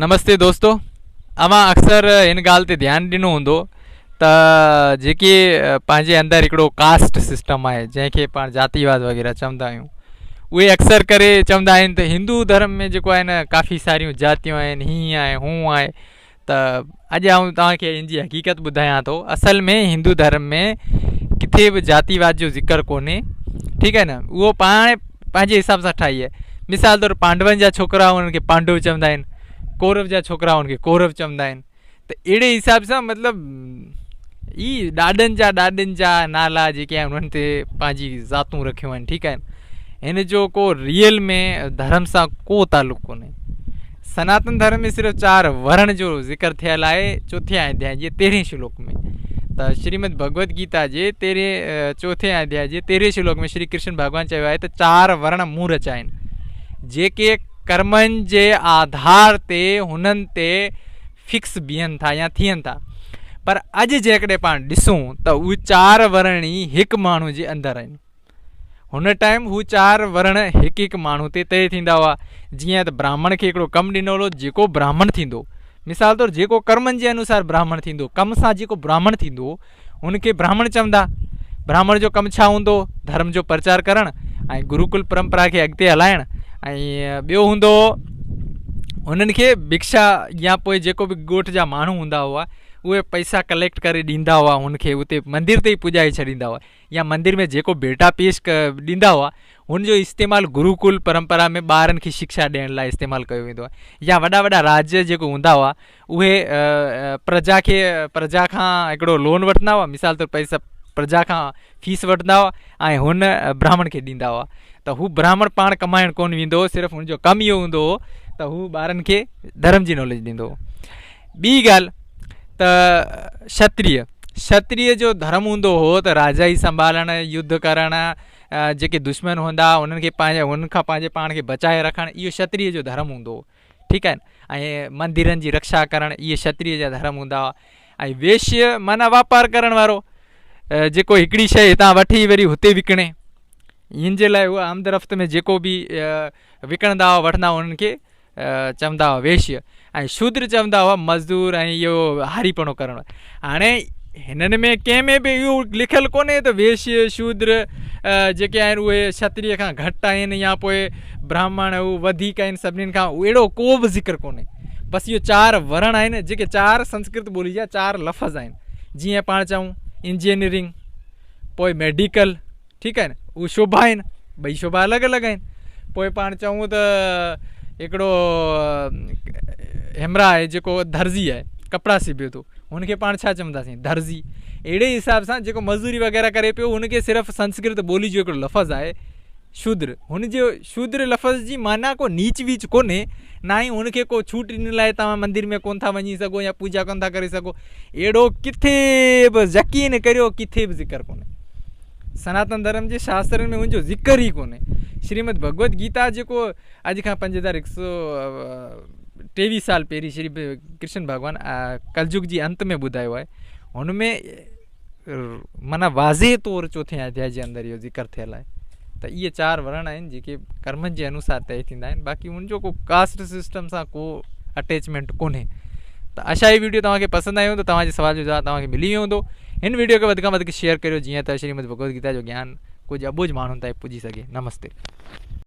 نمستي دوستو اوهان اڪثر هن ڳالهه تي ڌيان ڏنو هوندو ته جيڪي پنهنجي اندر هڪڙو ڪاسٽ سسٽم آهي جنهن کي پاڻ جاتيواد وغيره چوندا آهيون اهي اڪثر ڪري چوندا آهن ته هندو ڌرم ۾ جيڪو آهي نه ڪافي ساريون جاتيون آهن هيئن آهي هونئن آهي ته اڄ آئون توهان کي ان جي حقيقت ٻڌايان ٿو اصل ۾ هندو ڌرم ۾ ڪٿي به جاتيواد جو ذڪر ڪونهي ٺيڪ آهي نه اهو پاڻ پنهنجي حساب سان ٺاهي آهي مثال طور پانڊون جا ڇوڪرا انهن کي پانڊو چوندا آهن ڪورو جا ڇوڪرا ان کي ڪورو چوندا آهن ته اهڙي حساب سان مطلب هي ڏاڏن جا ڏاڏن جا نالا جيڪي آهن انهن تي پنهنجي ذاتون رکيون آهن ٺيڪ آهن هن جو ڪو ريئل ۾ ڌرم سان ڪو تعلق ڪونهي سناتن ڌرم ۾ صرف چار ورڻ جو ذڪر ٿيل آهي چوٿين اڌيائي جي تيرهين شلوڪ ۾ ته شريمد ڀڳوت گيتا جي تيرهين چوٿين اڌيائي جي تيرهين شلوڪ ۾ شري ڪرشن ڀڳوان چيو آهي ته چار ورڻ مون رچيا آهن جيڪي ڪرمن جي آڌار تي هنن تي فڪس بيهن ٿا يا ٿين ٿا پر اڄ جيڪڏهن پاڻ ڏسون ته اهي چار ورڻ ئي هڪ ماڻهو جي اندر آهن هن ٽائيم هو چار ورڻ هڪ هڪ ماڻهو تي طئي ٿيندا هئا جيئن ته براهمڻ کي هڪڙو ڪم ڏنو هو جيڪو براهمڻ ٿيندو مثال طور جيڪو ڪرمن جي انوسار براهمڻ ٿيندو ڪم سان جيڪو براهمڻ ٿيندو هن کي براهمڻ چوندا براهمڻ جو ڪم ڇا هوندو ڌرم جو پرچار ڪرڻ ۽ گروڪل پرمپرا کي اڳتي هلائڻ ۽ ٻيو هوندو هنن کي بکشا يا پوء جيڪو به ڳوٺ جا ماڻهو هوندا هئا اهي پئسا ڪليڪٽ ڪري ڏيندا هئا هن کي اتي مندر تي ئي پڄائي ڇڏيندا هئا يا مندر ۾ جيڪو ڀيٽا پيش ڏيندا هئا هن جو استعمال گروڪل پرمپرا ۾ ٻارن کي شڪشا ڏيڻ لاء استعمال ڪيو ويندو آهي يا وڏا وڏا راج جيڪو هوندا هئا اهي پرجا کي پرجا کان هڪڙو لون وٺندا هئا مثال طور پئسا پرجا کان فيس وٺندا هئا ۽ هن براهمڻ کي ڏيندا هئا ته هو براهمڻ پاڻ ڪمائڻ ڪونه ويندو هو صرف هن جو ڪم اهو هوندو هو ته هو ٻارن کي ڌرم جي ناليج ڏيندو هو ٻي ڳالهه ته ڪشتريه، ڪشتريه جو ڌرم هوندو هو ته راجائي سنڀالڻ، يڌ ڪرڻ، جيڪي دشمن هوندا هئا انهن کي پنهنجي انهن کان پنهنجي پاڻ کي بچائي رکڻ اهو ڪشتريه جو ڌرم هوندو هو ٺيڪ آهي ۽ مندرن جي رڪشا ڪرڻ اهي ڪشتريه جا ڌرم هوندا هئا ۽ ويشيه معنيٰ واپار ڪرڻ وارو جيڪو هڪڙي شيء هتان وٺي وري هتي وڪڻي ان جي لاء هو آمد رفت ۾ جيڪو به وڪڻندا هئا وٺندا هئا انهن کي چوندا هئا ويشيه ۽ شودر چوندا هئا مزدور ۽ اهو هاريپڻو ڪرڻ هاڻي هنن ۾ ڪنهن ۾ به اهو لکيل ڪونهي ته ويشيه شودر جيڪي آهن اهي ڪشتريه کان گهٽ آهن يا پوء براهمڻ هو وڌيڪ آهن سڀنين کان اهڙو ڪو به ذڪر ڪونهي بس اهو چار ورڻ آهن جيڪي چار سنسڪرت ٻولي جا چار لفظ آهن جيئن پاڻ چئون انجنيئرنگ پوء ميڊيڪل ٺيڪ آهي نه اهي شعبا آهن ٻئي شعبا الڳ الڳ آهن پوء پاڻ چئون ته هڪڙو همراهه آهي جيڪو درزي آهي ڪپڙا سبي ٿو هن کي پاڻ ڇا چونداسين درزي اهڙي حساب سان جيڪو مزدوري وغيره ڪري پيو هن کي صرف سنسڪرت ٻولي جو هڪڙو لفظ آهي شودر هن جو شودر لفظ جي معنيٰ ڪو نيچ ويچ ڪونهي نه ئي هن کي ڪو ڇوٽ ڏنل آهي توهان مندر ۾ ڪونه ٿا وڃي سگهو يا پوڄا ڪونه ٿا ڪري سگهو اهڙو ڪٿي به يقين ڪريو ڪٿي به ذڪر ڪونهي سناتن ڌرم جي شاسترن ۾ ان جو ذڪر ئي ڪونهي. شريمد ڀڳوت گيتا جيڪو اڄ کان 5123 سال پهرين شري ڪرشن ڀڳوان ڪلجگ جي انت ۾ ٻڌايو آهي هن ۾ معنيٰ واضح طور چوٿين اڌياء جي اندر اهو ذڪر ٿيل آهي ته اهي چار ورڻ آهن جيڪي ڪرمن جي انوسار طئي ٿيندا آهن باقي ان جو ڪو ڪاسٽ سسٽم سان ڪو اٽيچمينٽ ڪونهي ته آشا هي ويڊيو توهان کي پسند آيو هوندو توهان جي سوال جو جواب توهان کي ملي ويو هوندو هن ويڊيو کي وڌ کان وڌ شيئر ڪريو جيئن ته شريمد ڀڳوت گيتا جو گيان ڪجهه اٻوجهه ماڻهن تائين پڄي سگهي نمستي.